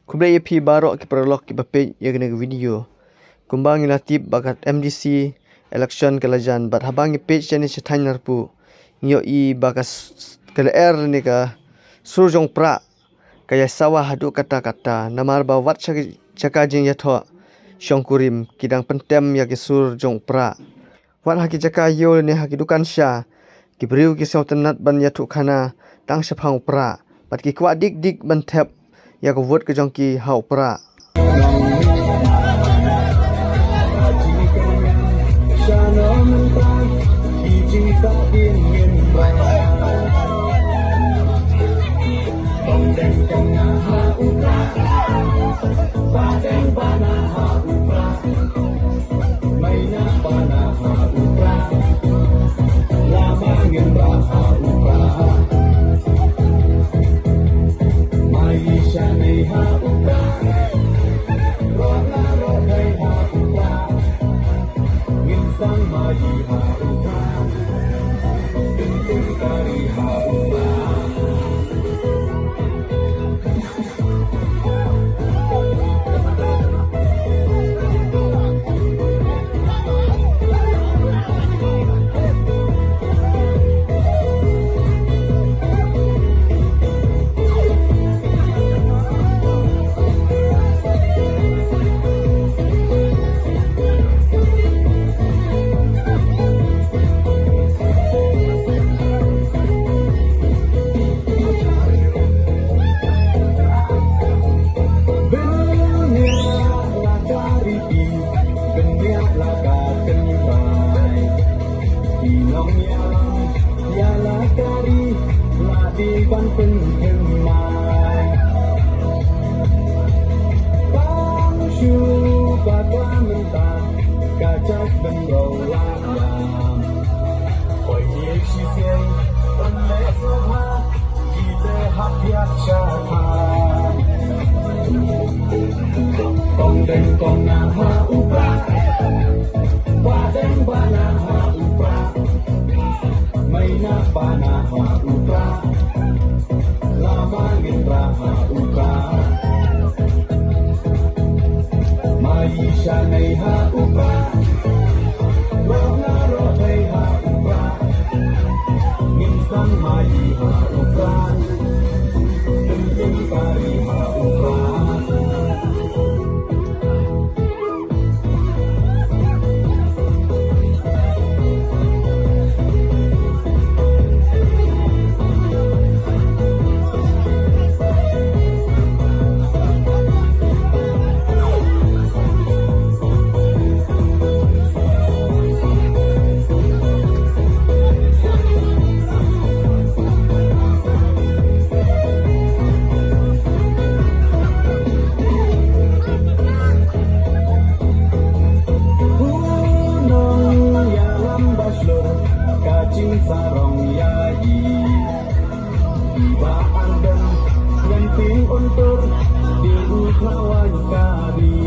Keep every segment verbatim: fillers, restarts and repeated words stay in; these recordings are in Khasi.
Khublei ïa phi baroh ki paralok kiba peit ïa kane ka video. Kumba ngi la tip ba ka M D C election ka la jan, bad haba ngi peit shane sha thaiñ Narpuh, ngi ïohi ba ka s-, s-, ka lyer ne ka sur jong u prah ka ïasawa haduh katta katta, namar ba wat sha ki jaka jingïathoh shongkurim ki dang pyntem ïa ki sur jong u prah. Wat ha ki jaka ïew ne ha ki dukan sha, ki briew ki sngewtynnat ban ïathuh khana tang shaphang u prah, bad ki kwah dik dik ban thep ïa ka vote ka jong ki ha u prah. Bniah la ka ri, bniah la ka tynrai. Ki nongïalam ïa la ka ri la dei ban pynthymmai. Tang shu ba ka mynta ka jaitbynriew la ïam. Poi ïa shisien ban leh sngewbha. Kong deng kong nah ha u prah, ba deng ba nah ha u prah, mai nah ba nah ha u prah, lama ngin rah ha u prah, mai sha nei ha u prah. Ngin sang mai ha u prah. Ngin pari ha u prah. Hunong ïalam ba shlur ka jingsarong ïa i. Iba ardem ngan pynuntur di u khawai kari.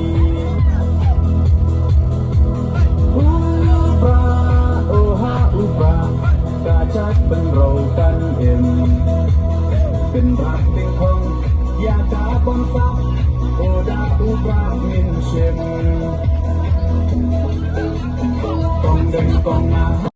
U prah, o ha u prah, ka jaitbynriew kan im. Pynrah tyngkhong ïa ka bamsap, o da u prah ngin shim. Kong deng kong nah.